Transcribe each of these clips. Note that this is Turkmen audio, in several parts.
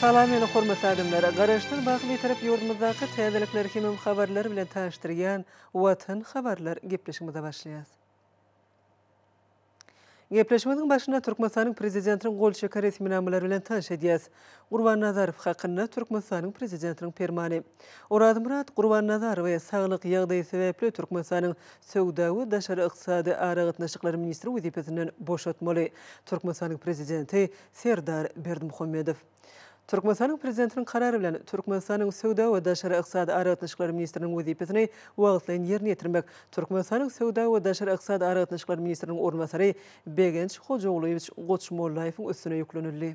Salam meni hormatly adamlar! Garaşsyz baky Bitarap ýurdumyzdaky täzelikler hemem habarlar bilen tanyşdyrýan Watan habarlar gepleşigimize başlaýas. Gepleşigimiziň başynda Türkmenistanyň Prezidentiniň gol çeken resminamalary bilen tanyş edýäs. Gurbannazarow hakynda Türkmenistanyň Prezidentiniň Permany. Orazmyrat Gurbannazarowy saglyk ýagdaýy sebäpli Türkmenistanyň Söwda we daşary ykdysady aragatnaşyklar ministri wezipesinden boşatmaly. Türkmenistanyň Prezidenti Serdar Berdimuhamedow. Türkmenistanyň Prezidentiniň Karary bilen, Türkmenistanyň Söwda we daşary ykdysady aragatnaşyklar ministriniň wezipesini wagtlaýyn ýerine ýetirmek Türkmenistanyň Söwda we daşary ykdysady aragatnaşyklar ministriniň orunbasary Begenç Hojagulyýewiç Goçmollaýewiň üstüne ýüklenildi.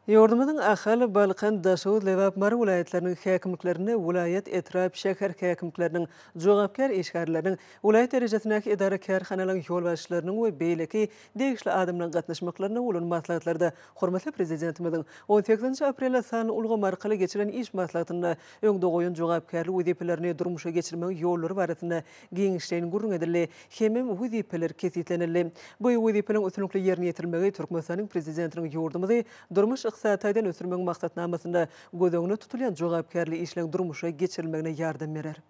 Ýurdumyzyň Ahal, Balkan, Daşoguz, Lebap, Mary welaýatlarynyň häkimliklerinde welaýat, etrap, şäher häkimlikleriniň jogapkär işgärleriniň, welaýat derejesindäki edara-kärhanalaryň ýolbaşçylarynyň we beýleki degişli adamlaryň gatnaşmaklarynda bolan maslahatlarda hormatly Prezidentimiziň on sekizinji aprelde sanly ulgam arkaly geçiren iş maslahatynda öňde goýan jogapkärli wezipelerini durmuşa geçirmegiň ýollary barasynda giňişleýin gürrüň edildi hemem wezipeler kesgitlenildi. Bu wezipeleriň üstünlikli ýerine ýetirilmegi Türkmenistanyň Prezidentiniň ýurdumyzy durmuş-ykdysady taýdan ösdürmegiň maksatnamasynda göz öňünde tutulýan jogapkärli işleň durmuşa geçirilmegine ýardam berer.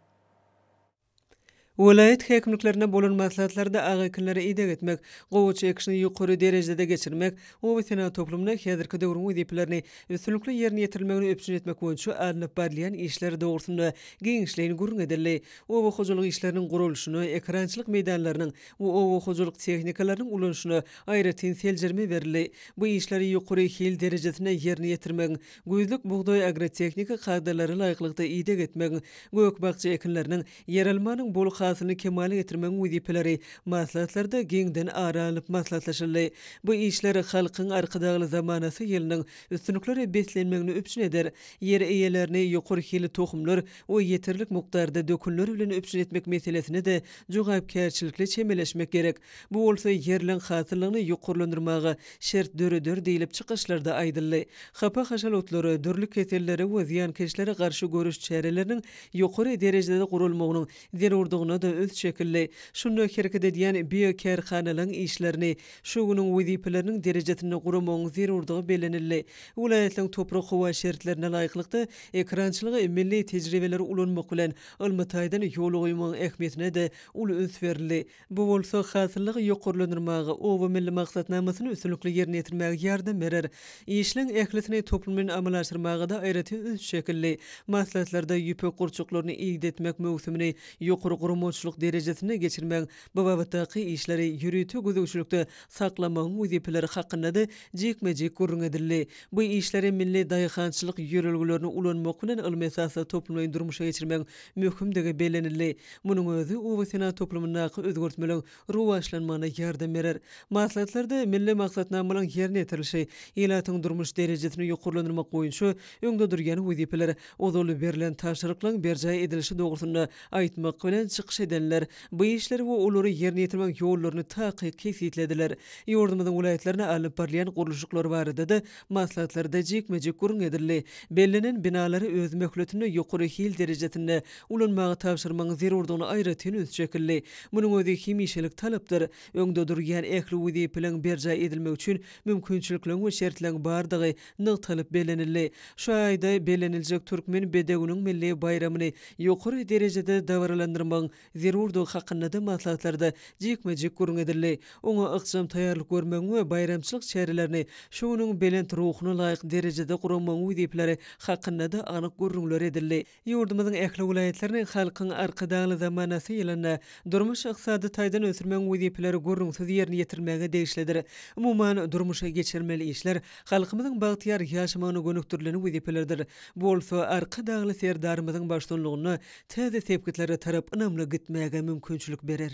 Welaýat häkimliklerinde bolan maslahatlarda ak ekinlere ideg etmek, gowaça ekişini ýokary derejede geçirmek, oba-senagat toplumynda häzirki döwrüň wezipelerini üstünlikli ýerine ýetirilmegini üpjün etmek boýunça alnyp barylýan işler dogrusynda giňişleýin gürrüň edildi. Oba hojalyk işleriniň guralyşyna, ekerançylyk meýdanlarynyň we oba hojalyk tehnikalarynyň ulanyşyna aýratyn seljerme berildi. Bu işleri ýokary hil derejesinde ýerine ýetirmegiň, güýzlük bugdaý agrotehnika kadalara laýyklykda ideg etmegiň, gök-bakja ekinleriniň, ýeralmanyň bol hasylyny kemala getirmegiň wezipeleri maslahatlarda giňden ara alnyp maslahatlaşyldy. Bu işler Halkyň Arkadagly zamanasy ýylynyň üstünliklere beslenmegini üpjün eder, ýer eýelerini ýokary hilli tohumlar we ýeterlik mukdarda dökünler bilen üpjün etmek meselesine-de jogapkärçilikli çemeleşmek gerek. Bu bolsa ýerleň hasyllygyny ýokarlandyrmaga şert döreder diýlip çykyşlarda aýdyldy. Hapa-haşal otlara, dürli kesellere we zyýankeşlere garşy göreş çäreleriniň ýokary derejede guralmagynyň zerurdygyna-da üns çekildi. Şunda hereket edýän biokärhanalaryň işlerini şu günüň wezipeleriniň derejesinde guramagyň zerurdygy bellenildi. Welaýatlaryň toprak-howa şertlerine laýyklykda ekerançylygy milli tejribeleri ulanmak bilen, ylmy taýdan ýola goýmagyň ähmiýetine-de uly üns berildi. Bu bolsa hasyllygy ýokarlandyrmaga, Oba milli maksatnamasyny üstünlikli ýerine ýetirmäge ýardam berer. Işleň ählisini toplumlaýyn amala aşyrmaga-da aýratyn üns çekildi. Maslahatlarda ýüpek gurçuklaryny idetmek möwsümini ýokary guramaçylyk derejesinde geçirmegiň bu babatdaky işleri ýörite gözegçilikde saklamagyň wezipeleri hakynda-da jikme-jik gürrüň edildi. Bu işleri milli daýhançylyk ýörelgelerini ulanmak bilen ylmy esasda toplumlaýyn durmuşa geçirmegiň möhümdigi bellenildi. Munuň özi oba-senagat toplumyndaky özgertmeleriň rowaçlanmagyna ýardam berer. Maslahatlarda milli maksatnamalaryň ýerine ýetirilişi, ilatyň durmuş derejesini ýokarlandyrmak boýunça öňde durýan wezipeler, ozal berlen tabşyryklaryň berjaý edilişi dogrusynda aýtmak bilen, çykyş edenler bu işleri we olary ýerine ýetirmegiň ýollaryny takyk kesgitlediler. Ýurdumyzyň welaýatlarynda alnyp barylýan gurluşyklar barada-da maslahatlarda jikme-jik gürrüň edildi. Bellenen binalary öz möhletinde ýokary hil derejesinde ulanmaga tabşyrmagyň zerurdygyna aýratyn üns çekildi. Munuň özi hemişelik talapdyr. Öňde durýan ähli wezipeleriň berjaý edilmegi üçin mümkinçilikleriň we şertleriň bardygy nygtalyp bellenildi. Şu aýda belleniljek Türkmen bedewiniň milli baýramyny ýokary derejede dabaralandyrmagyň zerurdygy hakynda-da maslahatlarda jikme-jik gürrüň edildi. Oňa ykjam taýýarlyk görmegiň we baýramçylyk çärelerini şu günüň belent ruhuna laýyk derejede guramagyň wezipeleri hakynda-da anyk gürrüňler edildi. Ýurdumyzyň ähli welaýatlaryny Halkyň Arkadagly zamanasy ýylynda durmuş-ykdysady taýdan ösdürmegiň wezipeleri gürrüňsiz ýerine ýetirilmäge degişlidir. Umuman, durmuşa geçirilmeli işler halkymyzyň bagtyýar ýaşamagyna gönükdirilen wezipelerdir. Bu bolsa Arkadagly Serdarymyzyň baştutanlygynda täze sepgitlere tarap ynamly gitmäge mümkinçilik berer.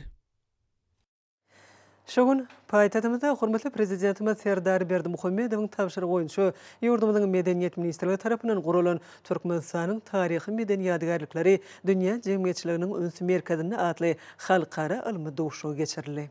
Şu gün paýtagtymyzda hormatly Prezidentimiz Serdar Berdimuhamedowyň tabşyrygy boýunça ýurdumyzyň Medeniýet ministrligi tarapyndan guralan Türkmenistanyň taryhy-medeni ýadygärlikleri dünýä jemgyýetçiliginiň üns merkezinde atly halkara ylmy duşuşygy geçirildi.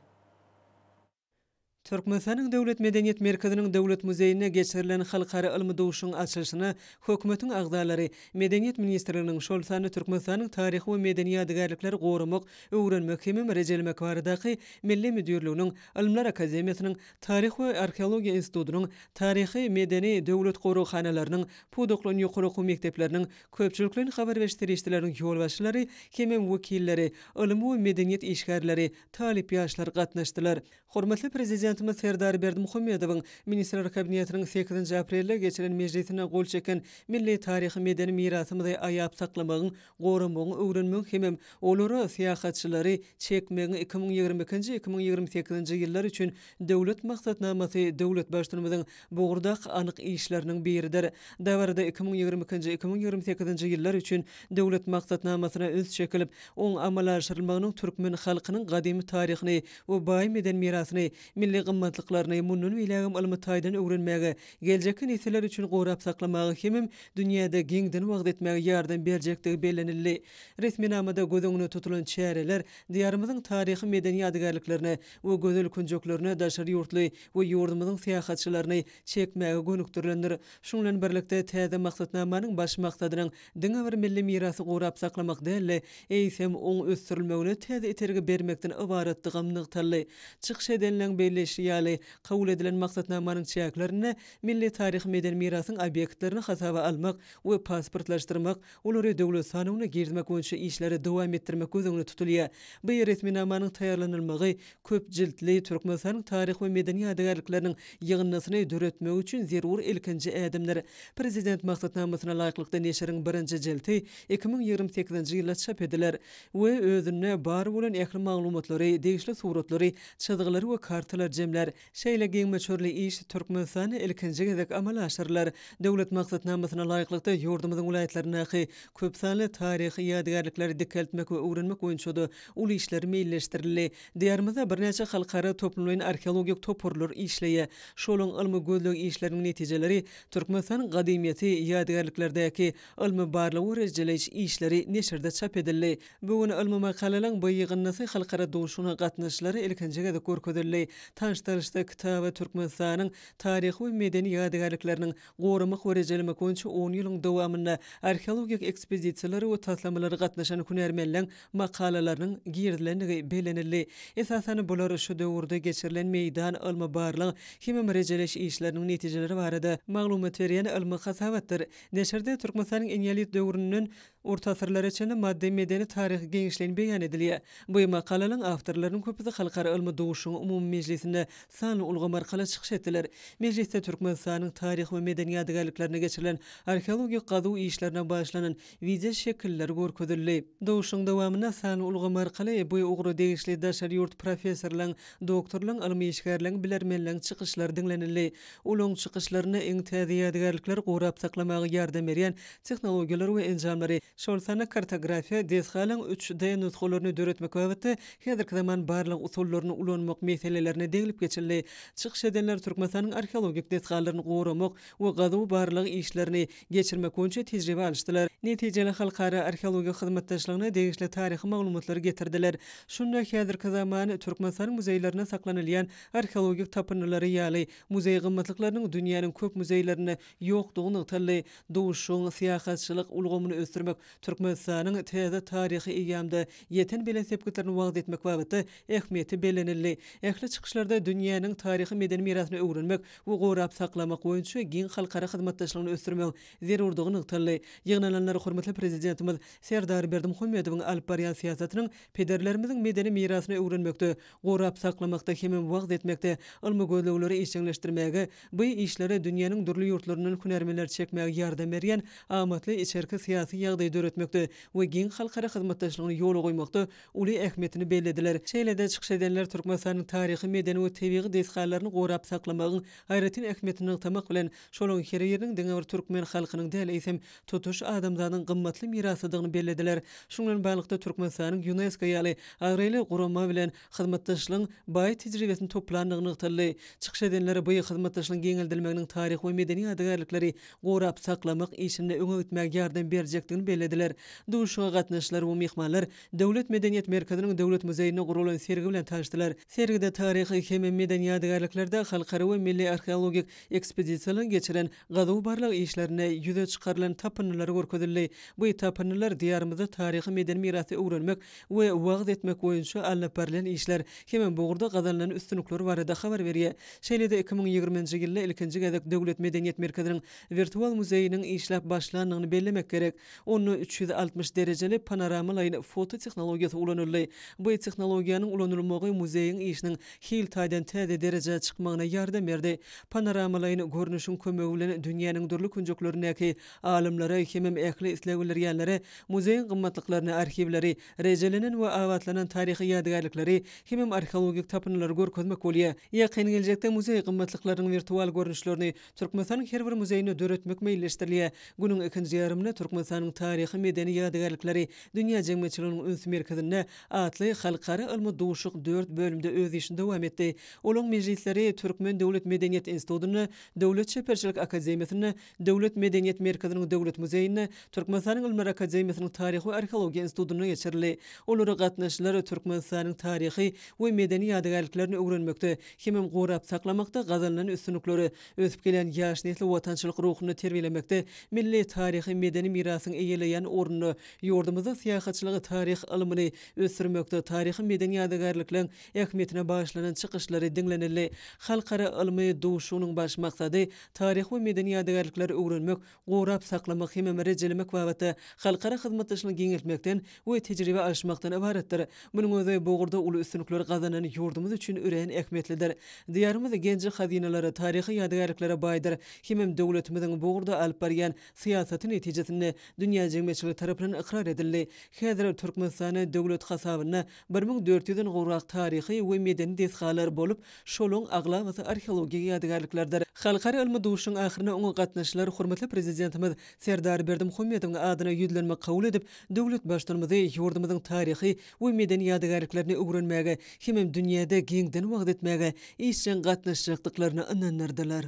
Türkmenistanyň Döwlet medeniýet merkeziniň Döwlet muzeýinde geçirilen halkara ylmy duşuşygyň açylyşyna Hökümetiň agzalary, Medeniýet ministrliginiň, şol sanda Türkmenistanyň Taryhy we medeni ýadygärlikleri goramak, öwrenmek hemem rejelemek baradaky Milli müdirliginiň, Ylymlar akademiýasynyň, Taryh we arheologiýa institutynyň, taryhy-medeni döwlet goraghanalarynyň, pudaklaýyn ýokary okuw mekdepleriniň, köpçülikleýin habar beriş serişdeleriniň ýolbaşçylary hemem wekilleri, ylym we medeniýet işgärleri, talyp ýaşlar gatnaşdylar. Hormatly Prezidentimiz Serdar Berdimuhamedowyň Ministrler Kabinetiniň sekizinji aprelde geçiren mejlisinde gol çeken Milli taryhy-medeni mirasymyzy aýap saklamagyň, goramagyň, öwrenmegiň hemem olara syýahatçylary çekmegiň 2022-nji, 2028-nji ýyllar üçin Döwlet maksatnamasy döwlet Baştutanymyzyň bu ugurdaky anyk işleriniň biridir. Dabarada 2022-nji, 2028-nji ýyllar üçin Döwlet maksatnamasyna üns çekilip, oň amala aşyrylmagynyň türkmen halkynyň gadymy taryhyny we baý medeni mirasyny, milli gymmatlyklaryny mundan beýlägem ylmy taýdan öwrenmäge, geljekki nesiller üçin gorap saklamaga hemem dünýäde giňden wagyz etmäge ýardam berjekdigi bellenildi. Resminamada göz öňünde tutulan çäreler Diýarymyzyň taryhy-medeni ýadygärliklerine we gözel künjeklerine daşary ýurtly we ýurdumyzyň syýahatçylaryny çekmäge gönükdirilendir. Şunuň bilen birlikde, täze maksatnamanyň baş maksadynyň diňe bir milli mirasy gorap saklamak däl-de, eýsem, oň ösdürilmegine täze itergi bermekden ybaratdygam nygtaldy. Çykyş edenleň belleýşi ýaly, kabul edilen maksatnamanyň çäklerinde milli taryhy-medeni mirasyň obýektlerini hasaba almak we pasportlaşdyrmak, olary döwlet sanawyna girizmek boýunça işleri dowam etdirmek göz öňünde tutulýar. Bu resminamanyň taýýarlanylmagy köp jiltli Türkmenistanyň taryhy we medeni ýadygärlikleriniň ýygyndysyny döretmek üçin zerur ilkinji ädimdir. Prezident maksatnamasyna laýyklykda neşiriň birinji jilti 2028-nji ýylda çap ediler we özünde bar bolan ähli maglumatlary, degişli suratlary, çyzgylary we kartalary jemlär. Şeýle giň möçberli iş Türkmenistanda ilkinji gezek amala aşyrylar. Döwlet maksatnamasyna laýyklykda, ýurdumyzyň welaýatlaryndaky köp sanly taryhy ýadygärlikleri dikeltmek we öwrenmek boýunça-da uly işler meýilleşdirildi. Diýarymyzda birnäçe halkara toplumlaýyn arheologik toparlar işleýär. Şolaryň ylmy-gözleg işleriniň netijeleri Türkmenistanyň gadymyýeti ýadygärliklerdäki ylmy-barlag we rejeleýiş işleri neşirde çap edildi. Bu gün ylmy makalalaryň bu ýygyndysy halkara duşuşygyna gatnaşyjylara ilkinji gezek görkezildi. Tanyşdyrylyşda kitaba Türkmenistanyň taryhy we medeni ýadygärlikleriniň goramak we rejelemek boýunça on ýylyň dowamynda arheologik ekspedisiýalara we taslamalara gatnaşan hünärmenleň makalalarynyň girizilendigi bellenildi. Esasan, bular şu döwürde geçirilen meýdan ylmy-barlag hemem rejeleýiş işleriniň netijeleri barada maglumat berýän ylmy hasabatdyr. Neşirde Türkmenistanyň eneolit döwründen Orta asyrlara çenli maddy-medeni taryhy giňişleýin beýan edilýär. Bu makalalaryň awtorlarynyň köpüsi halkara ylmy duşuşygyň umumy mejlisinde sanly ulgam arkaly çykyş etdiler. Mejlisde Türkmenistanyň taryhy we medeni ýadygärliklerinde geçirilen arheologik gazuw işlerine bagyşlanan wideoşekiller görkezildi. Duşuşygyň dowamynda sanly ulgam arkaly bu ugra degişli daşary ýurt professorlaryň, doktorlaryň, ylmy işgärleriň, bilermenleriň çykyşlary diňlenildi. Olaryň çykyşlarynda iň täze ýadygärlikleri gorap saklamaga ýardam berýän tehnologiýalary we enjamlary, şol sanda kartografiýa, desgalaryň 3D nusgalaryny döretmek babatda häzirki zaman barlag usullaryny ulanmak meselelerine deglip geçildi. Çykyş edenler Türkmenistanyň arheologik desgalaryny goramak we gazuw-barlag işlerini geçirmek boýunça tejribe alyşdylar. Netijeli halkara arheologik hyzmatdaşlygyna degişli taryhy maglumatlary getirdiler. Şunda häzirki zaman Türkmenistanyň muzeýlerinde saklanylýan arheologik tapyndylary ýaly muzeý gymmatlyklarynyň dünýäniň köp muzeýlerinde ýokdugy nygtaldy. Duşuşygyň syýahatçylyk ulgamyny ösdürmek, Türkmenistanyň täze taryhy eýýamda ýeten belent sepgitlerini wagyz etmek babatda ähmiýeti bellenildi. Ähli çykyşlarda dünýäniň taryhy-medeni mirasyny öwrenmek we gorap saklamak boýunça giň halkara hyzmatdaşlygyny ösdürmegiň zerurdygy nygtaldy. Ýygnananlar hormatly Prezidentimiz Serdar Berdimuhamedowyň alyp barýan syýasatynyň pederlerimiziň medeni mirasyny öwrenmekde, gorap saklamakda hemem wagyz etmekde ylmy gözlegleri işjeňleşdirmäge, bu işlere dünýäniň dürli ýurtlaryndan hünärmenleri çekmäge ýardam berýän amatly içerki syýasy ýagdaýy döretmekde we giň halkara hyzmatdaşlygyny ýola goýmakda uly ähmiýetini bellediler. Şeýle-de çykyş edenler Türkmenistanyň taryhy, medeni we tebigy desgalaryny gorap saklamagyň aýratyn ähmiýetini nygtamak bilen, şolaryň her biriniň diňe bir türkmen halkynyň däl, eýsem, tutuş adamzadyň gymmatly mirasydygyny bellediler. Şunuň bilen baglylykda, Türkmenistanyň Ýunesko ýaly abraýly gurama bilen hyzmatdaşlygyň baý tejribesini toplandygy nygtaldy. Çykyş edenler bu hyzmatdaşlygyň giňeldilmeginiň taryhy we medeni ýadygärlikleri gorap saklamak işinde öňe gitmäge ýardam berjekdigini bellediler. Duşuşyga gatnaşyjylar we myhmanlar Döwlet medeniýet merkeziniň Döwlet muzeýinde guralan sergi bilen tanyşdylar. Sergide taryhy. hem medeni ýadygärliklerde halkara we milli arheologik ekspedisiýalaryň geçiren gazuw-barlag işlerinde ýüze çykarylan tapyndylar görkezildi. Bu tapyndylar Diýarymyzda taryhy-medeni mirasy öwrenmek we wagyz etmek boýunça alnyp barylýan işler hemem bu ugurda gazanylan üstünlikler barada habar berýär. Şeýle-de 2020-nji ýylda ilkinji gezek Döwlet medeniýet merkeziniň wirtual muzeýiniň işläp başlandygyny bellemek gerek. Onda 360 derejeli panoramalaýyn foto tehnologiýasy ulanyldy. Bu tehnologiýanyň ulanylmagy muzeýiň işiniň hil taýdan täze derejä çykmagyna ýardam berdi. Panoramalaýyn görnüşiň kömegi bilen dünýäniň dürli künjeklerindäki alymlara hemem ähli isleg bildirýänlere muzeýiň gymmatlyklaryny, arhiwleri, rejelenen we abatlanan taryhy ýadygärlikleri hemem arheologik tapyndylary görkezmek bolýar. Ýakyn geljekde muzeý gymmatlyklarynyň wirtual görnüşlerini Türkmenistanyň her bir muzeýinde döretmek meýilleşdirilýär. Günüň ikinji ýarymynda Türkmenistanyň taryhy-medeni ýadygärlikleri dünýä jemgyýetçiliginiň üns merkezinde atly halkara ylmy duşuşyk dört bölümde öz işini dowam etdi. Olaň mejlisleri Türkmen döwlet medeniýet institutynda, Döwlet çeperçilik akademiýasynda, Döwlet medeniýet merkeziniň Döwlet muzeýinde, Türkmenistanyň Ylymlar akademiýasynyň Taryh we arheologiýa institutynda geçirildi. Olara gatnaşyjylar Türkmenistanyň taryhy we medeni ýadygärliklerini öwrenmekde hemem gorap saklamakda gazanylan üstünlikleri, ösüp gelýän ýaş nesli watançylyk ruhunda terbiýelemekde milli taryhy-medeni mirasyň eýeleýän ornuny, ýurdumyzda syýahatçylygy taryh ylmyny ösdürmekde taryhy-medeni ýadygärlikleriň ähmiýetine bagyşlanan çykyşlary diňlenildi. Halkara ylmy duşuşygynyň baş maksady taryhy we medeni ýadygärlikleri öwrenmek, gorap saklamak hemem rejelemek babatda halkara hyzmatdaşlygyny giňeltmekden we tejribe alyşmakdan ybaratdyr. Munuň özi bu ugurda uly üstünlikleri gazanan ýurdumyz üçin örän ähmiýetlidir. Diýarymyz genji-hazynalara, taryhy ýadygärliklere baýdyr hemem döwletimiziň bu ugurda alyp barýan syýasaty netijesinde dünýä jemgyýetçiligi tarapyndan ykrar edildi. Häzir Türkmenistanda döwlet hasabynda 1400-den gowrak taryhy we medeni desgalar bolup, Şolaň aglabasy arheologik ýadygärliklerdir. Halkara ylmy duşuşygyň ahyrynda oňa gatnaşyjylar hormatly Prezidentimiz Serdar Berdimuhamedowyň adyna ýüzlenme kabul edip, döwlet Baştutanymyzy ýurdumyzyň taryhy we medeni ýadygärliklerini öwrenmäge hemem dünýäde giňden wagyz etmäge işjeň gatnaşjakdyklaryna ynandyrdylar.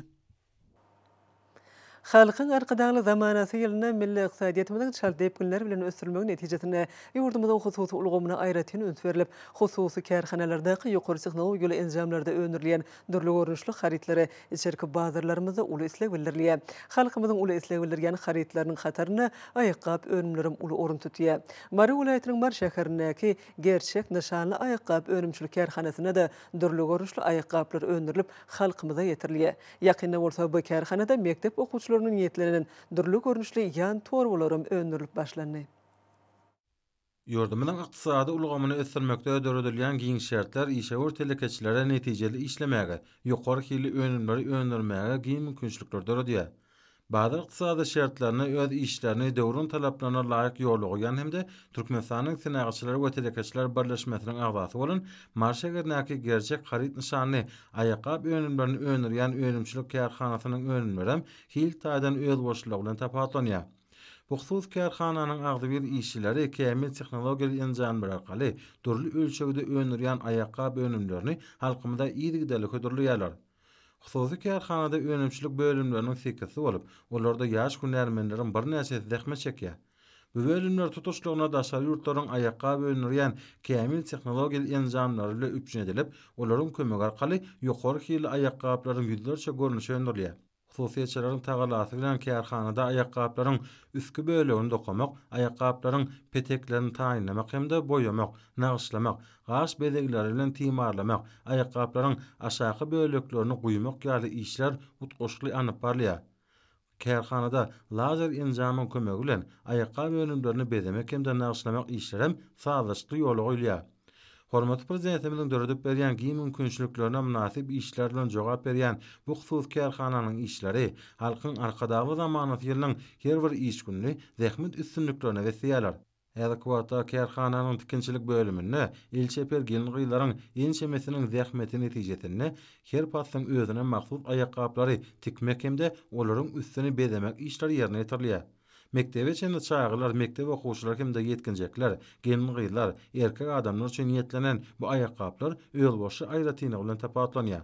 Halkyň Arkadagly zamanasy ýylynda milli ykdysadyýetimiziň çalt depginler bilen ösdürilmegi netijesinde ýurdumyzyň hususy ulgamyna aýratyn üns berlip, hususy kärhanalardaky ýokary tehnologiýaly enjamlarda öndürilýän dürli görnüşli harytlara içerki bazarlarymyzda uly isleg bildirilýär. Halkymyzyň uly isleg bildirýän harytlarynyň hatarynda aýakgap önümlerem uly orun tutýar. Mary welaýatynyň Mary şäherindäki Gerçek nyşanly aýakgap önümçilik kärhanasynda-da dürli görnüşli aýakgaplar öndürilip, halkymyza ýetirilýär. Ýakynda bolsa bu kärhanada mekdep okuwçylaryna niýetlenen dürli görnüşli ýan torbalaram öndürilip başlandy. Ýurdumyzyň ykdysady ulgamyny ösdürmekde döredilýän giň şertler işewür telekeçilere netijeli işlemäge, ýokary hilli önümleri öndürmäge giň mümkinçilikleri döredýär. Bazar ykdysady şertlerinde öz işlerini döwrüň talaplaryna laýyk ýola goýan hem-de Türkmenistanyň Senagatçylar we telekeçiler birleşmesiniň agzasy bolan Mary şägerindäki Gerçek haryt nyşanly aýakgap önümlerini öndürýän önümçilik kärhanasynyň önümlerem hil taýdan özboluşlylygy bilen tapawutlanýar. Bu hususy kärhananyň agzybir işçileri kämil tehnologiýaly enjamlar arkaly dürli ölçegde öndürýän aýakgap önümlerini halkymyza yzygiderli hödürleýärler. Hususy kärhanada önümçilik bölümleriniň sekizisi bolup, olarda ýaş hünärmenleriň birnäçesi zähmet çekýär. Bu bölümler tutuşlygyna daşary ýurtlaryň aýakgap öndürýän kämil tehnologiýaly enjamlary bilen üpjün edilip, olaryň kömegi arkaly ýokary hilli aýakgaplaryň ýüzlerçe görnüşi öndürilýär. Hususyýetçileriň tagallasy bilen kärhanada aýakgaplaryň üstki bölegini dokamak, aýakgaplaryň peteklerini taýynlamak hem-de boýamak, nagyşlamak, gaş bezegleri bilen timarlamak, aýakgaplaryň aşaky böleklerini guýmak ýaly işler utgaşykly alnyp barylýar. Kärhanada lazer enjamyň kömegi bilen aýakgap önümlerini bezemek hem-de nagyşlamak işlerem sazlaşykly ýola goýulýar. Hormatly Prezidentimiziň döredip berýän giň mümkinçiliklerine mynasyp işler bilen jogap berýän bu hususy kärhananyň işleri Halkyň Arkadagly zamanasy ýylynyň her bir iş gününi zähmet üstünliklerine besleýärler. Häzirki wagtda kärhananyň tikinçilik bölüminde el çeper gelin-gyzlaryň ençemesiniň zähmeti netijesinde her paslyň özüne mahsus aýakgaplary tikmek hem-de olaryň üstüni bezemek işleri ýerine ýetirilýär. Mekdebe çenli çagalar, mekdep okuwçylary hem-de ýetginjekler, gelin-gyzlar, erkek adamlar üçin niýetlenen bu aýakgaplar özboluşly aýratynlygy bilen tapawutlanýar.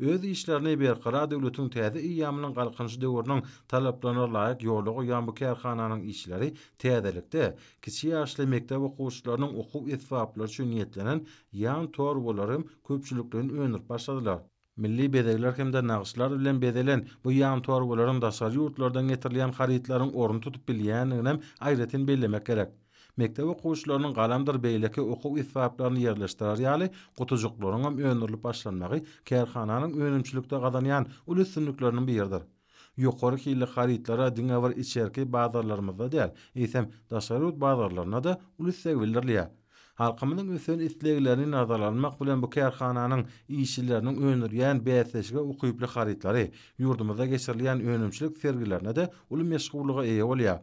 Öz işlerini Berkarar döwletiň täze eýýamynyň Galkynyşy döwrüniň talaplaryna laýyk ýola goýýan bu kärhananyň işçileri täzelikde, kiçi ýaşly mekdep okuwçylarynyň okuw esbaplary üçin niýetlenen ýan torbalary hem köpçülikleýin öndürip başladylar. Milli bezegler hem-de nagyşlar bilen bezelen bu ýan torbalaryň daşary ýurtlardan getirilýän harytlaryň ornuny tutup bilýändiginem aýratyn bellemek gerek. Mekdep okuwçylarynyň galamdyr beýleki okuw esbaplaryny ýerleşdirer ýaly gutujyklaryňam öndürilip başlanmagy kärhananyň önümçilikde gazanýan uly üstünlikleriniň biridir. Ýokary hilli harytlara diňe bir içerki bazarlarymyzda däl, eýsem, daşary ýurt bazarlarynda-da uly isleg bildirilýär. Halkymyzyň ösen isleglerini nazara almak bilen bu kärhananyň işçileriniň öndürýän bäsleşige ukyply harytlary ýurdumyzda geçirilýän önümçilik sergilerinde-de uly meşhurlyga eýe bolýar.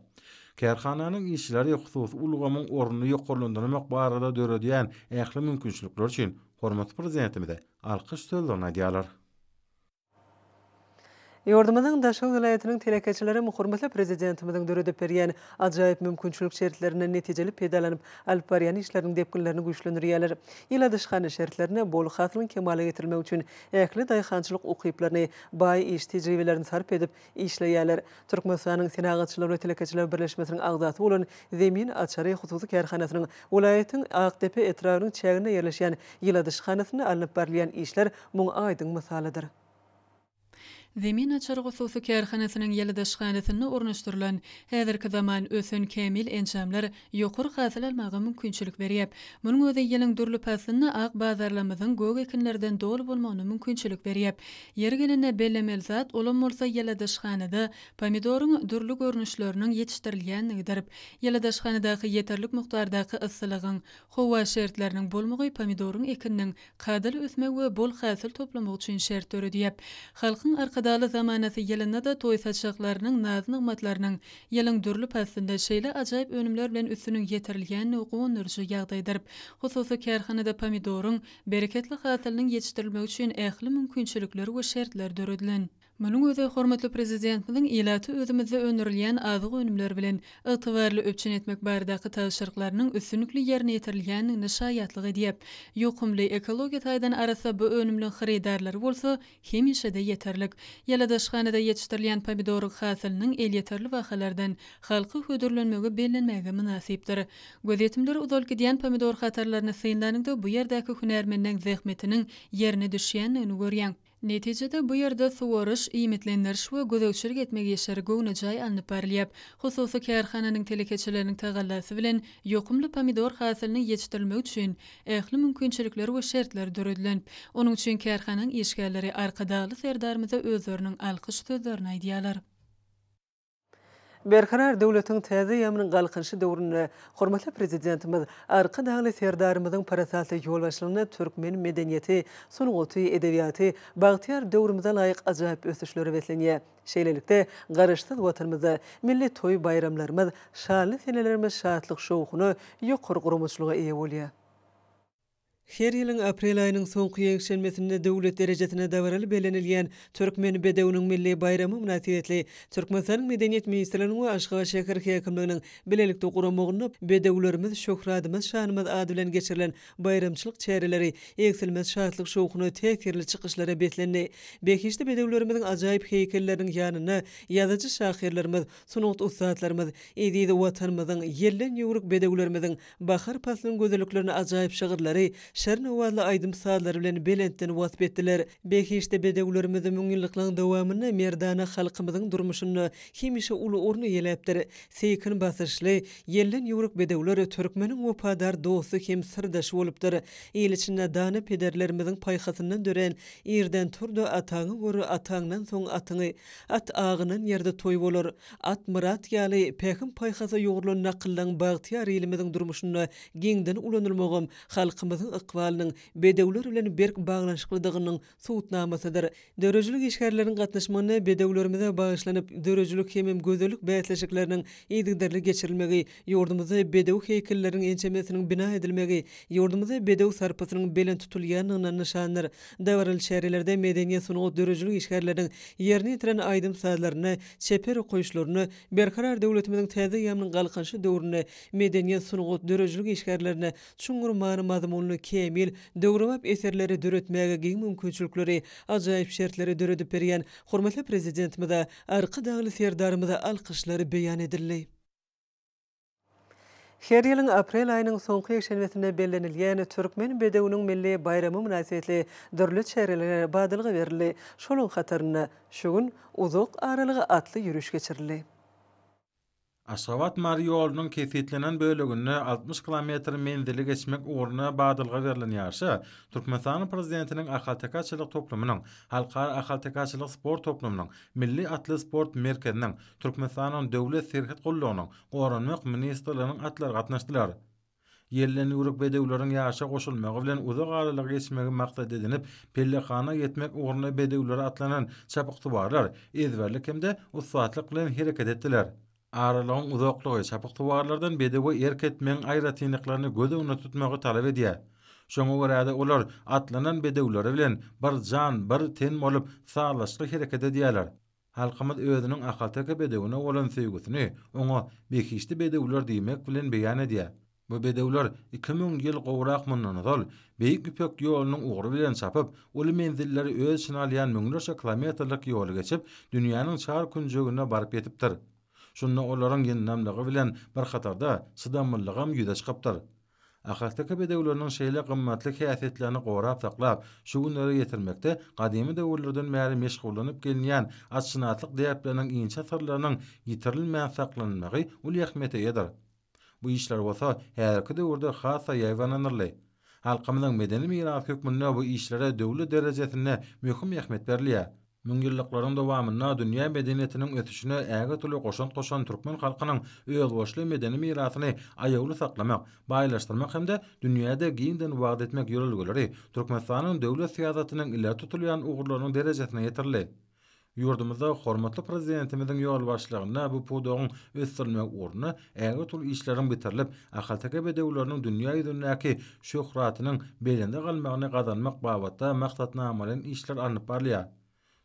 Kärhananyň işçileri hususy ulgamyň ornuny ýokarlandyrmak barada döredýän ähli mümkinçilikleri üçin hormatly Prezidentimize alkyş sözlerini aýdýarlar. Ýurdumyzyň Daşoguz welaýatynyň telekeçilerem hormatly Prezidentimiziň döredip berýän ajaýyp mümkinçilik şertlerinden netijeli peýdalanyp, alyp barýan işleriniň depginlerini güýçlendirýärler. Ýyladyşhana şertlerinde bol hasylyň kemala getirilmegi üçin ähli daýhançylyk ukyplaryny, baý iş tejribelerini sarp edip, işleýärler. Türkmenistanyň Senagatçylar we telekeçiler birleşmesiniň agzasy bolan Zemin açary hususy kärhanasynyň welaýatyň Akdepe etrabynyň çäginde ýerleşýän ýyladyşhanasynda alnyp barylýan işler muň aýdyň mysalydyr. Zemin açary hususy kärhanasynyň ýyladyşhanasynda ornaşdyrylan häzirki zaman ösen kämil enjamlar ýokary hasyl almaga mümkinçilik berýär. Munuň özi ýylyň dürli paslynda ak bazarlarymyzyň gök ekinlerden doly bolmagyna mümkinçilik berýär. Ýeri gelende bellemeli zat, olam bolsa ýyladyşhanada pomidoryň dürli görnüşleriniň ýetişdirilýänligidir. Ýyladyşhanadaky ýeterlik mukdardaky yssylygyň, howa şertleriniň bolmagy pomidoryň ekininiň kadaly ösmegi we bol hasyl toplamagy üçin şert döredýär. Halkyň Arkadagly zamanasy ýylynda-da toý saçaklarynyň naz-nygmatlarynyň ýylyň dürli paslynda şeýle ajaýyp önümler bilen üstüniň ýetirilýändigi guwandyryjy ýagdaýdyr. Hususy kärhanada pomidoryň bereketli hasylynyň ýetişdirilmegi üçin ähli mümkinçilikler we şertler döredilen. Munuň özi hormatly Prezidentimiziň ilaty özümizde öndürilýän azyk önümleri bilen ygtybarly üpjün etmek baradaky tabşyryklarynyň üstünlikli ýerine ýetirilýändigine şaýatlyk edýär. Ýokumly, ekologiýa taýdan arassa bu önümliň hyrydarlary bolsa hemişe-de ýeterlik. Ýyladyşhanada ýetişdirilýän pomidoryň hasylynyň elýeterli bahalardan halka hödürlenmegi bellenmäge mynasypdyr. Gözýetimleri uzalyp gidýän pomidor hatarlaryny synlanyňda bu ýerdäki hünärmenleň zähmetiniň ýerine düşýändigini görýäň. Netijede, bu ýerde suwaryş, iýmitlendiriş we gözegçilik etmek işleri göwnejaý alnyp barylýar. Hususy kärhananyň telekeçileriniň tagallasy bilen ýokumly pomidor hasylynyň ýetişdirilmegi üçin ähli mümkinçilikler we şertler döredilen. Onuň üçin kärhananyň işgärleri Arkadagly Serdarymyza özleriniň alkyş sözlerini aýdýarlar. Berkarar döwletiň täze eýýamynyň Galkynyşy döwründe hormatly Prezidentimiz Arkadagly Serdarymyzyň parasatly ýolbaşçylygynda türkmen medeniýeti, sungaty, edebiýaty bagtyýar döwrümize laýyk ajaýyp ösüşlere beslenýär. Şeýlelikde, Garaşsyz Watanymyzda milli toý-baýramlarymyz, şanly senelerimiz şatlyk-şowhuna, ýokary guramaçylyga eýe bolýar. Her ýylyň aprel aýynyň soňky ýekşenbesinde döwlet derejesinde dabaraly bellenilýän Türkmen bedewiniň milli baýramy mynasybetli Türkmenistanyň Medeniýet ministrliginiň we Aşgabat şäher häkimliginiň bilelikde guramagynda Bedewlerimiz, şöhratymyz, şanymyz ady bilen geçirilen baýramçylyk çäreleri egsilmez şatlyk-şowhuna, täsirli çykyşlara beslendi. Behişdi bedewlerimiziň ajaýyp heýkelleriniň ýanynda ýazyjy-şahyrlarymyz, sungat ussatlarymyz, eziz Watanymyzyň, ýelden ýüwrük bedewlerimiziň Bahar paslynyň gözelliklerini ajaýyp şygyrlary, şirin owazly aýdym-sazlary bilen belentden wasp etdiler. Behişdi bedewlerimiz müňýyllyklaryň dowamynda merdana halkymyzyň durmuşynda hemişe uly orun eýeläpdir. Seýkin basyşly, ýelden ýüwrük bedewler türkmeniň wepadar dosty hem syrdaşy bolupdyr. Il içinde dana pederlerimiziň paýhasyndan dörän Irden tur-da ataňy gör, ataňdan soň atyňy, At agynan ýerde toý bolar, At myrat ýaly pähim-paýhasa ýugrulan nakyllaryň bagtyýar ilimiziň durmuşynda giňden ulanylmagam halkymyzyň ykbalynyň bedewler bilen berk baglanyşyklydygynyň subutnamasydyr. Döredijilik işgärleriniň gatnaşmagynda bedewlerimize bagyşlanyp, döredijilik hemem gözellik bäsleşikleriniň yzygiderli geçirilmegi, ýurdumyzda bedew heýkelleriniň ençemesiniň bina edilmegi ýurdumyzda bedew sarpasynyň belent tutulýandygyndan nyşandyr. Dabaraly çärelerde medeniýet, sungat, döredijilik işgärleriniň ýerine ýetiren aýdym-sazlaryna, çeper okaýyşlaryna, Berkarar döwletimiziň täze eýýamynyň Galkynyşy döwründe medeniýet, sungat, döredijilik işgärlerine çuňňur many-mazmunly. kämil, döwrebap eserleri döretmäge giň mümkinçilikleri, ajaýyp şertleri döredip berýän hormatly Prezidentimize, Arkadagly Serdarymyza alkyşlar beýan edildi. Her ýylyň aprel aýynyň soňky ýekşenbesinde bellenilýän Türkmen bedewiniň milli baýramy mynasybetli dürli çärelere badalga berildi. Şolaryň hatarynda şu gün uzak aralyga atly ýöriş geçirildi. Aşgabat-Mary ýolunyň kesgitlenen böleginde 60 kilometr menzili geçmek ugruna badalga berlen ýaryşa Türkmenistanyň Prezidentiniň ahalteke atçylyk toplumynyň, Halkara ahalteke atçylyk sport toplumynyň, Milli atly sport merkeziniň, Türkmenistanyň Döwlet serhet gullugynyň, Goranmak ministrliginiň atlary gatnaşdylar. Ýelden ýüwrük bedewleriň ýaryşa goşulmagy bilen uzak aralygy geçmegi maksat edinip, pellehana ýetmek ugrunda bedewlere atlanan çapyksuwarlar ezberlik hem-de ussatlyk bilen hereket etdiler. Aralygyň uzaklygy çapyksuwarlardan bedewe erk etmegiň aýratynlyklaryny göz öňünde tutmagy talap edýär. Şoňa görä-de olar atlanan bedewleri bilen bir jan, bir ten bolup sazlaşykly hereket edýärler. Halkymyz özüniň ahalteke bedewine bolan söýgüsini oňa behişdi bedewler diýmek bilen beýan edýär. Bu bedewler 2000 ýyl gowrak mundan ozal Beýik Ýüpek ýolunyň ugry bilen çapyp, uly menzilleri öz içine alýan müňlerçe kilometrlik ýoly geçip, dünýäniň çar künjegine baryp ýetipdir. Şunda olaryň ýyndamlygy bilen bir hatarda çydamlylygam ýüze çykypdyr. Ahalteke bedewleriniň şeýle gymmatly häsiýetlerini gorap saklap, şu günlere ýetirmekde gadymy döwürlerden bäri meşgullanyp gelinýän atşynaslyk däpleriniň inçe syrlarynyň ýitirilmän saklanylmagy uly ähmiýete eýedir. Bu işler bolsa häzirki döwürde has-da ýaýbaňlandyryldy. Halkymyzyň medeni mirasy hökmünde bu işlere döwlet derejesinde möhüm ähmiýet berilýär. Müňýyllyklaryň dowamynda dünýä medeniýetiniň ösüşine ägirt uly goşant goşan türkmen halkynyň özboluşly medeni mirasyny aýawly saklamak, baýlaşdyrmak hem-de dünýäde giňden wagyz etmek ýörelgeleri Türkmenistanyň döwlet syýasatynyň ileri tutulýan ugurlarynyň derejesine ýetirildi. Ýurdumyzda hormatly Prezidentimiziň ýolbaşçylygynda bu pudagyň ösdürilmegi ugrunda ägirt uly işleriň bitirilip, ahalteke bedewleriniň dünýä ýüzündäki şöhratynyň belende galmagyny gazanmak babatda maksatnamalaýyn işler alnyp barylýar.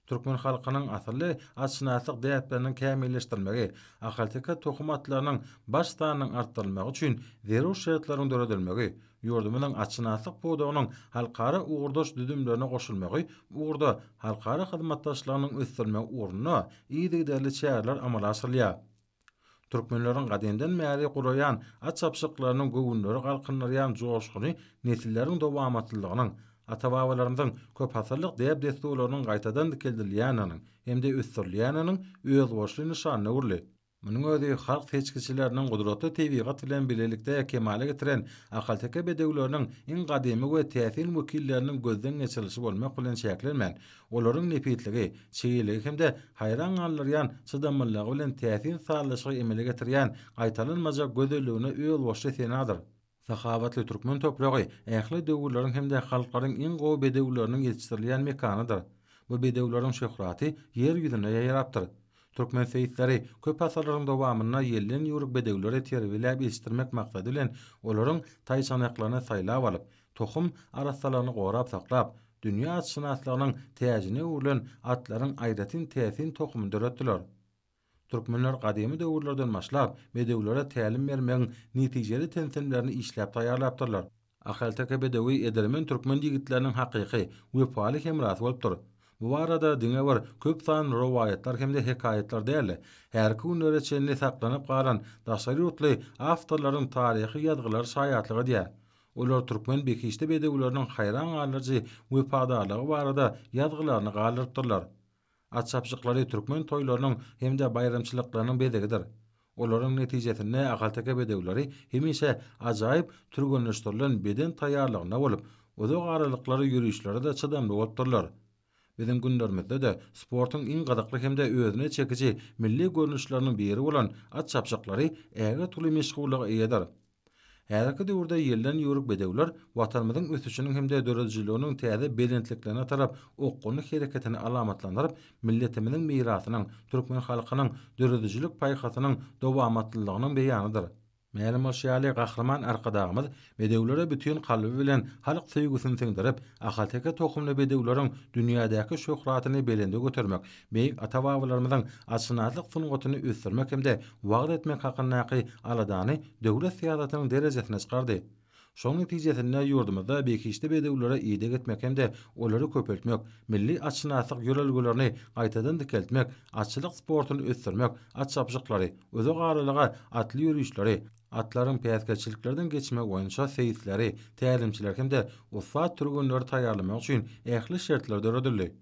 Türkmen halkynyň asylly atşynaslyk däpleriniň kämilleşdirilmegi, ahalteke tohum atlarynyň baş sanynyň artdyrylmagy üçin zerur şertleriň döredilmegi, ýurdumyzyň atşynaslyk pudagynyň halkara ugurdaş düzümlerine goşulmagy bu ugurda halkara hyzmatdaşlygynyň ösdürilmegi ugrunda yzygiderli çäreler amala aşyrylýar. Türkmenleriň gadymdan bäri guraýan at çapyşyklarynyň göwünleri galkyndyrýan joşguny nesilleriň dowamatlylygynyň, ata-babalarymyzyň köpasyrlyk däp-dessurlarynyň gaýtadan dikeldilýändiginiň hem-de ösdürilýändiginiň özboluşly nyşanyna öwrüldi. Munuň özi halk seçgiçileriniň gudratly tebigat bilen bilelikde kemala getiren ahalteke bedewleriniň iň gadymy we täsin wekilleriniň gözden geçirilişi bolmak bilen çäklenmän, Olaryň nepisligi, çeýeligi hem-de haýran galdyrýan çydamlylygy bilen täsin sazlaşygy emele getirýän gaýtalanmajak gözelligine özboluşly senadyr. Sahawatly türkmen topragy ähli döwürleriň hem-de halklaryň iň gowy bedewleriniň ýetişdirilýän mekanydyr. Bu bedewleriň şöhraty Ýer ýüzüne ýaýrapdyr. Türkmen seýisleri köp asyrlaryň dowamynda ýelden ýüwrük bedewleri terbiýeläp ýetişdirmek maksady bilen olaryň taýçanaklaryny saýlap alyp, tohum arassalygyny gorap saklap, dünýä atşynaslygynyň täjine öwrülen atlaryň aýratyn täsin tohumyny döretdiler. Türkmenler gadymy döwürlerden başlap, bedewlere tälim bermegiň netijeli tilsimlerini işläp taýýarlapdyrlar. Ahalteke bedewi edermen türkmen ýigitleriniň hakyky, wepaly hemrasy bolupdyr. Bu barada diňe bir köp sanly rowaýatlar hem-de hekaýatlar däl-de, häzirki günlere çenli saklanyp galan daşary ýurtly awtorlaryň taryhy ýazgylary şaýatlyk edýär. Olar türkmen behişdi bedewleriniň haýran galdyryjy wepadarlygy barada ýazgylaryny galdyrypdyrlar. At çapyşyklary türkmen toýlarynyň hem-de baýramçylyklarynyň bezegidir. Olaryň netijesinde ahalteke bedewleri hemişe ajaýyp türgenleşdirilen beden taýýarlygynda bolup, uzak aralyklara ýörişlere-de çydamly bolupdyrlar. Biziň günlerimizde-de sportuň iň gyzykly hem-de özüne çekiji milli görnüşleriniň biri bolan at çapyşyklary ägirt uly meşhurlyga eýedir. Häzirki döwürde ýelden ýüwrük bedewler Watanymyzyň ösüşiniň hem-de döredijiliginiň täze belentliklerine tarap okgunly hereketini alamatlandyryp, milletimiziň mirasynyň, türkmen halkynyň döredijilik paýhasynyň dowamatlylygynyň beýanydyr. Mälim bolşy ýaly, Gahryman Arkadagymyz bedewlere bütin kalby bilen halk söýgüsini siňdirip, ahalteke tohumly bedewleriň dünýädäki şöhratyny belende götermek, beýik ata-babalarymyzyň atşynaslyk sungatyny ösdürmek hem-de wagyz etmek hakyndaky aladany döwlet syýasatynyň derejesine çykardy. Şonuň netijesinde ýurdumyzda behişdi bedewlere ideg etmek hem-de olary köpeltmek, milli atşynaslyk ýörelgelerini gaýtadan dikeltmek, atçylyk sportuny ösdürmek, at çapyşyklary, uzak aralyga atly ýörişleri, atlaryň päsgelçiliklerden geçmegi boýunça seýisleri, tälimçileri hem-de ussat türgenleri taýýarlamak üçin ähli şertler döredildi.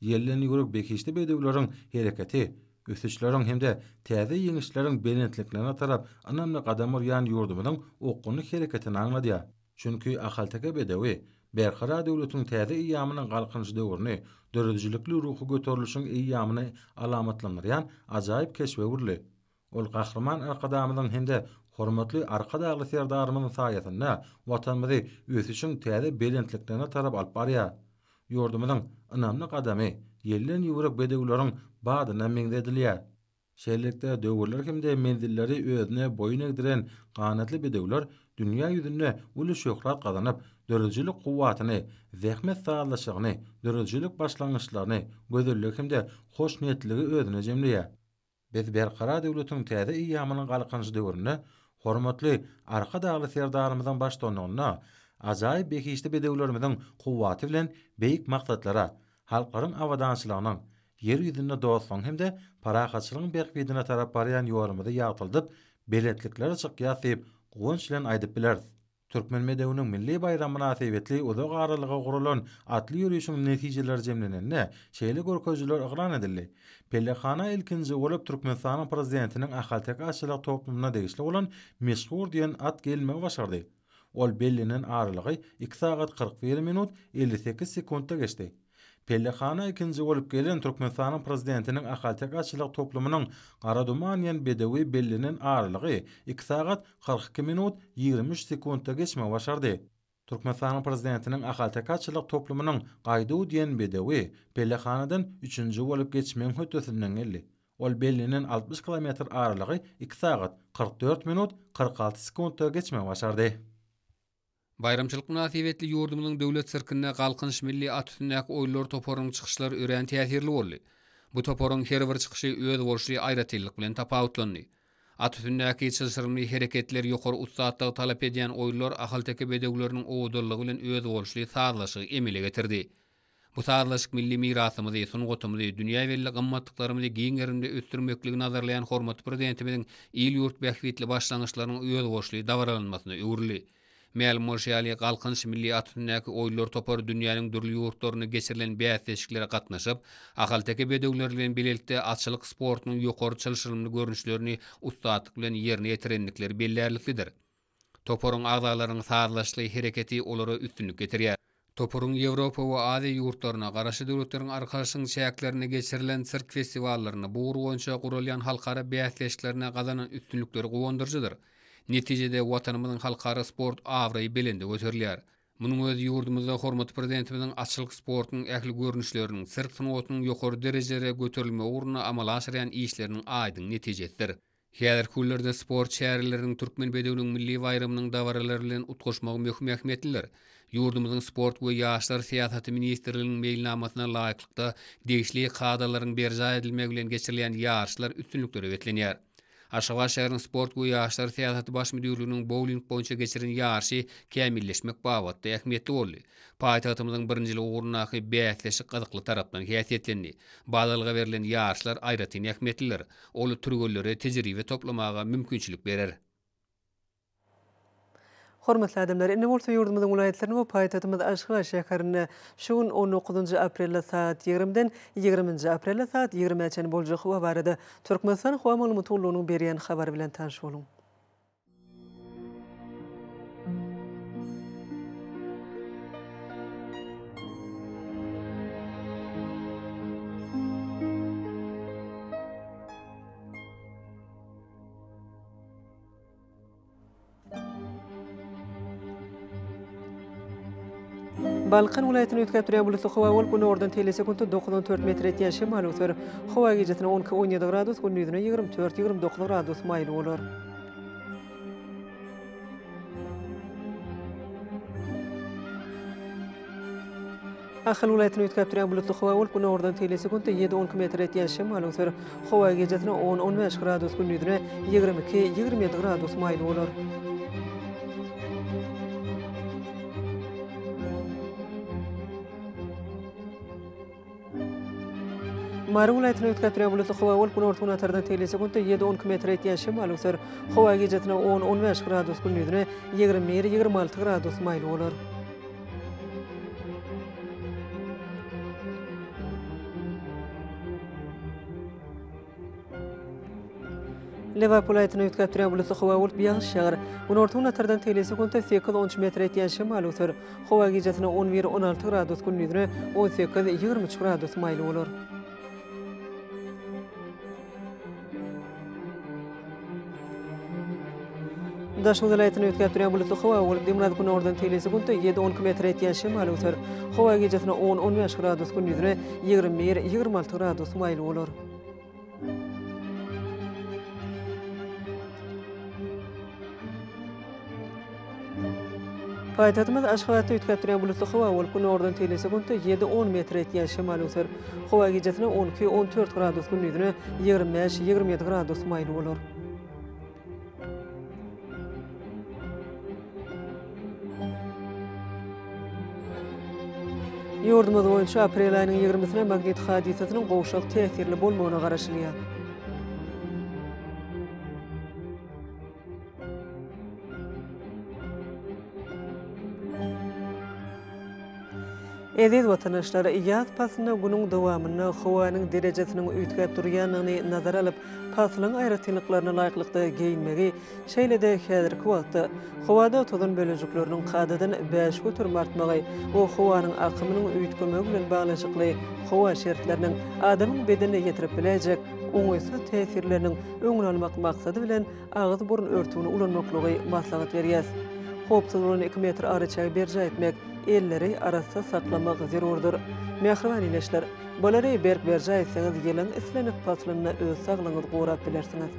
Ýelden ýüwrük behişdi bedewleriň hereketi, ösüşleriň hem-de täze ýeňişleriň belentliklerine tarap ynamly gadam urýan ýurdumyzyň okgunly hereketini aňladýar. Çünki ahalteke bedewi Berkarar döwletiň täze eýýamynyň Galkynyş döwrüni, döredijilikli ruhy göterilişiň eýýamyny alamatlandyrýan ajaýyp keşbe öwrüldi. Ol Gahryman Arkadagymyzyň hem-de hormatly Arkadagly Serdarymyzyň saýasynda Watanymyzy ösüşiň täze belentliklerine tarap alyp barýar. Ýurdumyzyň ynamly gadamy ýelden ýüwrük bedewleriň badyna meňzedilýär. Şeýlelikde, döwürler hem-de menzilleri özüne boýun egdiren ganatly bedewler dünýä ýüzünde uly şöhrat gazanyp, döredijilik kuwwatyny, zähmet sazlaşygyny, döredijilik başlangyçlaryny, gözelligi hem-de hoşniýetliligi özünde jemleýär. Biz Berkarar döwletiň täze eýýamynyň Galkynyşy döwründe hormatly Arkadagly Serdarymyzyň baştutanlygynda ajaýyp behişdi bedewlerimiziň kuwwaty bilen beýik maksatlara, halklaryň abadançylygynyň, Ýer ýüzünde dostlugyň hem-de parahatçylygyň bähbidine tarap barýan ýolumyzy ýagtyldyp, belentliklere çykýas diýip, guwanç bilen aýdyp bileris. Türkmen bedewiniň milli baýramy mynasybetli uzak aralyga guralan atly ýörişiň netijeleri jemlenende, şeýle görkezijiler yglan edildi. Pellehana ilkinji bolup Türkmenistanyň Prezidentiniň ahalteke atçylyk toplumyna degişli bolan Meşhur diýen at gelmegi başardy. Ol bellenen aralygy iki sagat 41 minut 58 sekuntda geçdi. Pellehana ikinji bolup gelen Türkmenistanyň Prezidentiniň ahalteke atçylyk toplumynyň Gara duman diýen bedewi bellenen aralygy iki sagat 42 minut 23 sekuntda geçmegi başardy. Türkmenistanyň Prezidentiniň ahalteke atçylyk toplumynyň Gaýduw diýen bedewi pellehanadan üçünji bolup geçmegiň hötdesinden geldi. Ol bellenen 60 kilometr aralygy iki sagat 44 minut 46 sekuntda geçmegi başardy. Baýramçylyk mynasybetli ýurdumyzyň Döwlet sirkinde Galkynyş milli at üstündäki oýunlar toparynyň çykyşlary örän täsirli boldy. Bu toparyň her bir çykyşy özboluşly aýratynlyk bilen tapawutlandy. At üstündäki çylşyrymly hereketler, ýokary ussatlygy talap edýän oýunlar ahalteke bedewleriniň owadanlygy bilen özboluşly sazlaşygy emele getirdi. Bu sazlaşyk milli mirasymyzy, sungatymyzy, dünýä belli gymmatlyklarymyzy giň gerimde ösdürmekligi nazarlaýan hormatly Prezidentimiziň il-ýurt bähbitli başlangyçlarynyň özboluşly dabaralanmasyna öwrüldi. Mälim bolşy ýaly, Galkynyş milli at üstündäki oýunlar topary dünýäniň dürli ýurtlarynda geçirilen bäsleşiklere gatnaşyp, ahalteke bedewleri bilen bilelikde atçylyk sportunyň ýokary çylşyrymly görnüşlerini ussatlyk bilen ýerine ýetirendikleri bellärliklidir. Toparyň agzalarynyň sazlaşykly hereketi olara üstünlik getirýär. Toparyň Ýewropa we Aziýa ýurtlaryna, Garaşsyz Döwletleriň Arkalaşygynyň çäklerinde geçirilen sirk festiwallarynda, bu ugur boýunça guralýan halkara bäsleşiklerinde gazanan üstünlikleri guwandyryjydyr. Netijede, Watanymyzyň halkara sport abraýy belende göterilýär. Munuň özi ýurdumyzda hormatly Prezidentimiziň atçylyk sportunyň ähli görnüşleriniň, sirk sungatynyň ýokary derejelere göterilmegi ugrunda amala aşyrýan işleriniň aýdyň netijesidir. Häzirki günlerde sport çäreleriniň Türkmen bedewiniň milli baýramynyň dabaralary bilen utgaşmagy möhüm ähmiýetlidir. Ýurdumyzyň Sport we ýaşlar syýasaty ministrliginiň meýilnamasyna laýyklykda, degişli kadalaryň berjaý edilmegi bilen geçirilýän ýaryşlar üstünliklere beslenýär. Aşgabat şäheriniň Sport we ýaşlar syýasaty baş müdirliginiň bouling boýunça geçiren ýaryşy kämilleşmek babatda ähmiýetli boldy. Paýtagtymyzyň birinjiligi ugrundaky bäsleşik gyzykly tarapdan häsiýetlendi. Badalga berlen ýaryşlar aýratyn ähmiýetlidir. Ol türgenlere tejribe toplamaga mümkinçilik berer. Hormatly adamlar, indi bolsa ýurdumyzyň welaýatlarynda we paýtagtymyz Aşgabat şäherinde şu gün on dokuzynjy aprelde sagat ýigrimiden ýigriminji aprelde sagat ýigrimä çenli boljak howa barada Türkmenistan howa maglumat gullugynyň berýän habary bilen tanyş boluň. Balkan welaýatyny üýtgäp durýan bulutly howa bolup, günordan teýle sekuntda 9-14 metr etýän şemal öwser. Howa gijesine 12-17 gradus, gündizine 24-29 gradus maýyl bolar. Ahal welaýatyny üýtgäp durýan bulutly howa bolup, günordan teýle sekuntda ýedi-on iki metr etýän şemal öwser. Howa gijesine on-on bäş gradus, gündizine 22-27 gradus maýyl bolar. Mary welaýatynda üýtgäp durýan bulutly howa bolup, günorta-günortadan tegelek sekuntda ýedi-on iki metre ýetýän şemal öwser. Howa gijesine on, on bäş gradus, gündizine 21, 26 gradus maýyl bolar. Lebap welaýatynda üýtgäp durýan bulutly howa bolup, ýagyş ýagar. Günorta-günortadan tegelek sekuntda sekiz, on üç metre ýetýän şemal öwser. Howa gijesine on bir, 16 gradus, gündizine 18, 23 gradus maýyl bolar. Daşoguz welaýatynda üýtgäp durýan bulutly howa bolup, demirgazyk günordan tegelek sekuntda ýedi, 12 metre ýetýän şemal öwser. Howa gijesine on, 15 gradus, gündizine 21, 26 gradus maýyl bolar. Paýtagtymyz Aşgabatda üýtgäp durýan bulutly howa bolup, günordan tegelek sekuntda ýedi-on metre ýetýän şemal öwser. Howa gijesine 12, 14 gradus, gündizine 25, 27 gradus maýyl bolar. Ýurdumyz boýunça aprel aýynyň ýigrimisine magnit hadysasynyň gowşak täsirli bolmagyna garaşylýar. Eziz watandaşlar, ýaz paslynda günüň dowamynda howanyň derejesiniň üýtgäp durýandygyny nazara alyp, paslyň aýratynlyklaryna laýyklykda geýinmegi, şeýle-de häzirki wagtda howada tozan bölejikleriniň kadadan 5% artmagy we howanyň akymynyň üýtgemegi bilen baglanyşykly howa şertleriniň adamyň bedenine ýetirip biläýjek oňaýsyz täsirleriniň öňüni almak maksady bilen agyz-burun örtügini ulanmaklygy maslahat berýäs. Howpsuz bolan iki metr araçägi berjaý etmek, elleri arassa saklamak zerurdyr. Mähriban ildeşler, bulary berk berjaý etseňiz ýylyň islendik paslynda öz saglygyňyzy gorap bilersiňiz.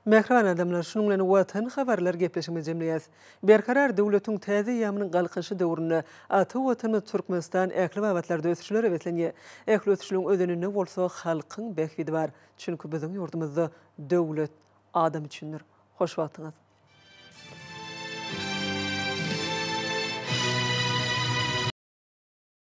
Mähriban adamlar, şunuň bilen Watan habarlar gepleşigimizi jemleýäs. Berkarar döwletiň täze eýýamynyň Galkynyşy döwründe ata Watanymyz Türkmenistan ähli babatlarda ösüşlere beslenýär. Ähli ösüşleriň özeninde bolsa halkyň bähbidi bar. Çünki biziň ýurdumyzda döwlet adam üçindir. Hoş wagtyňyz!